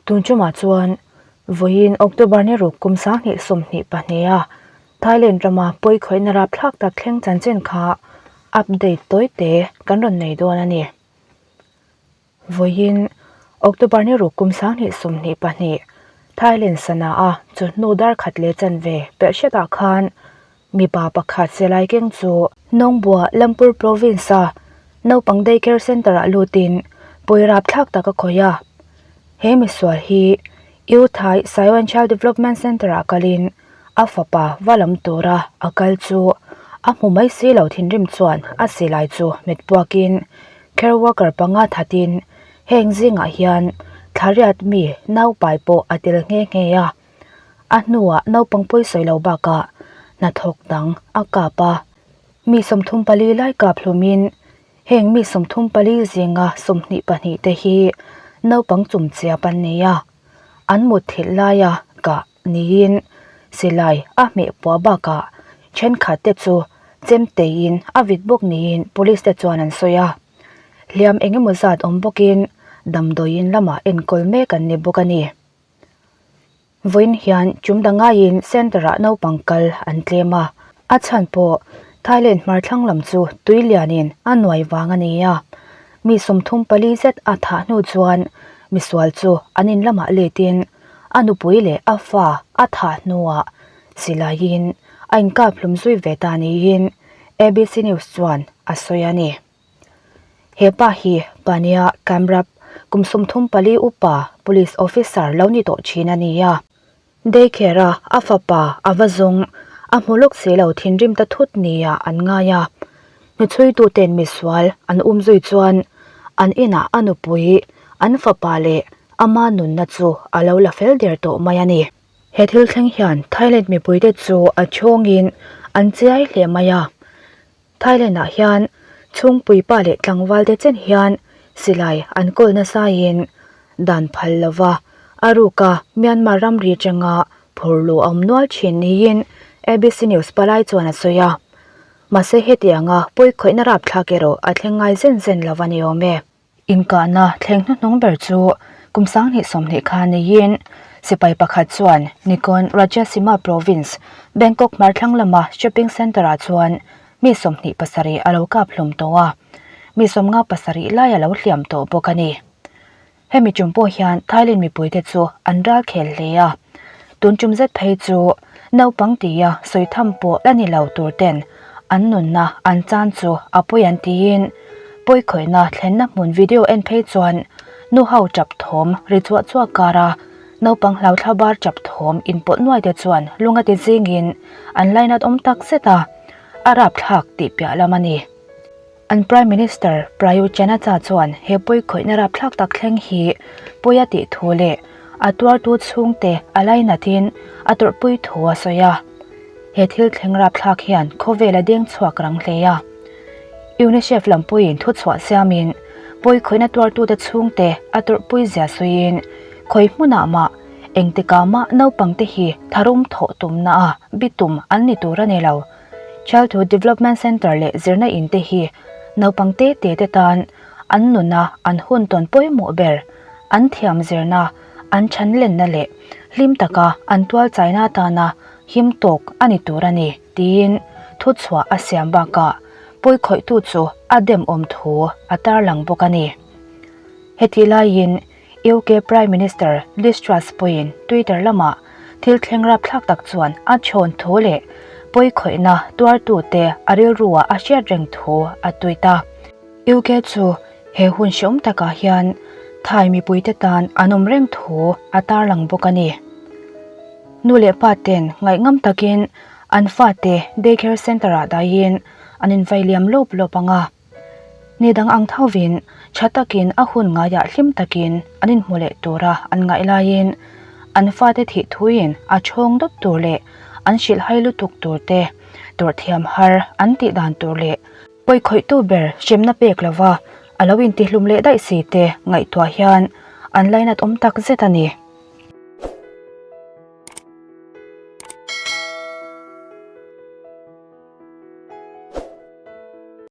Tun tumah chuan vawiin October ni ruk kum 2022 a Thailand rama pawikhawihna rapthlak tak thleng chanchin kha update tawi te kan rawn nei dawn a ni. Vawiin October ni ruk kum 2022 Thailand sana a chawhnu dar khat leh chanve pelh hretah khan Mipa pakhat silai keng chu Nongbua Lampur Province-a naupang day care centre-ah lutin pawi rapthlak tak a khawih a. He misual hi U Thai Saiwan Child Development Centre-ah kalin a fapa va lam tura a kal chu a hmu mai si lo thinrim chuan a silai chu hmet puakin care worker panga thatin heng zingah hian thlariat mi naupai pawh a tel nghe nghe a. A hnuah naupang pawisawi lo bakah hnathawk dang a kap a. Mi 34 lai kap hlumin heng mi 34 zinga 22 te hi naupang chumchiap an ni a. An mutthilh laia kah niin silai a hmeh puah bakah thenkhat te chu chemteiin a vit bawk niin police te chuan an sawi a. Hliam eng emaw zat awm bawkin damdawiin lamah enkawl mek an ni bawk a ni. Vawiin hian chum dangaiin centre-ah naupang kal an tlem a, a chhan pawh Thailand hmarthlang lam chu tui lianin a nuai vang a ni a. Mi 34 zet a thah hnu chuan misual chu an in lamah letin a nupui leh a fa a thah hnuah silaiin a inkap hlum zui ve ta niin ABC News chuan a sawi a ni. He pa hi Pania Kamrap kum 34 upa police officer lo ni tawh thin a ni a. Daycare a a fapa a va zawng a hmu lawk si lo thinrim ta thut nia an ngai a. Hnuchhuituten misual an um zui chuan an inah a nupui an fapa leh ama nunna chu a lo la fel der tawh mai a ni. He thil thleng hian Thailand mipuite chu a chhawngin an chiai hle mai a. Thailand-ah hian chhungpui pa leh tlangval te chen hian silai an kawl nasaiin dan phal lova a ruka Myanmar ramri atanga phur luh a awm nual thin niin ABC News palai chuan a sawi a. Mahse hetianga pawikhawihna rapthlak erawh a thleng ngai zen zen lo a ni awm e. Inkahna thleng hnuhnung ber chu kum 2020 kha neiin sipai pakhat chuan Nakhon Ratchasima Province, Bangkok hmarthlang lama shopping centre-ah chuan mi 27 a lo kap hlum tawh a, mi 57 lai a lo hliam tawh bawk a ni. Hemi tum pawh hian Thailand mipuite chu an ral khel hle a, tun tum zet phei chu naupang tia sawi tham pawh la ni lo tur ten an nunna an chan chu a pawi an tiin pawikhawihna thlenna hmun video en phei chuan nu ho tap thawm ri chuah chuah kara naupang hlau thla bar tap thawm inpawlh nuai te chuan lung a ti zingin an lainat awm tak zet a, a rapthlak tih piah lam a ni. An Prime Minister Prayut Chan-o-cha chuan he pawikhawihna rapthlak tak thleng hi pawi a tih thu leh a tuartu chhungte a lainatin a tawrhpui thu a sawi a. He thil thleng rapthlak hian khawvel a deng chhuak rang hle a. UNICEF lampuiin thuchhuah siamin pawikhawihna tuartute chhungte a tawrhpui zia sawiin khawi hmunah mah engtikah mah naupangte hi tharum thawh tumna a bitum an ni tur a ni lo. Childhood Development Centre leh zirna in te hi naupang te te te tan an nuna an hun tawn pawimawh ber, an thiam zirna, an thanlenna leh hlim taka an tual chaina atana him tawk a ni tur a ni, tiin thuchhuah a siam bakah pawikhawihtu chu a demawm thu a tarlang bawk a ni. Hetih laiin UK Prime Minister Liz Truss pawhin Twitter lamah thil thleng rapthlak tak chuan a chhawn thu leh pawikhawihna tuartute a rilruah a hriat reng thu a tweet a. UK chu he hun hreawm takah hian Thai mipuite tan an awm reng thu a tarlang bawk a ni. Nu leh pa ten ngaihngam takin an fate daycare centre-ah dahin an invailiam lawp lawp ang a. Ni dang ang thovin tha takin a hun ngaiah hlim takin an inhmu leh tura an ngaih laiin an fate thih thuin a chhawng dawp tur leh an hrilhhai lutuk tur te, tawrhthiam har an tih dan tur leh pawikhawihtu ber hremna pek lova a lo intihlum leh daih si te ngaihtuah hian an lainat awm tak zet a ni.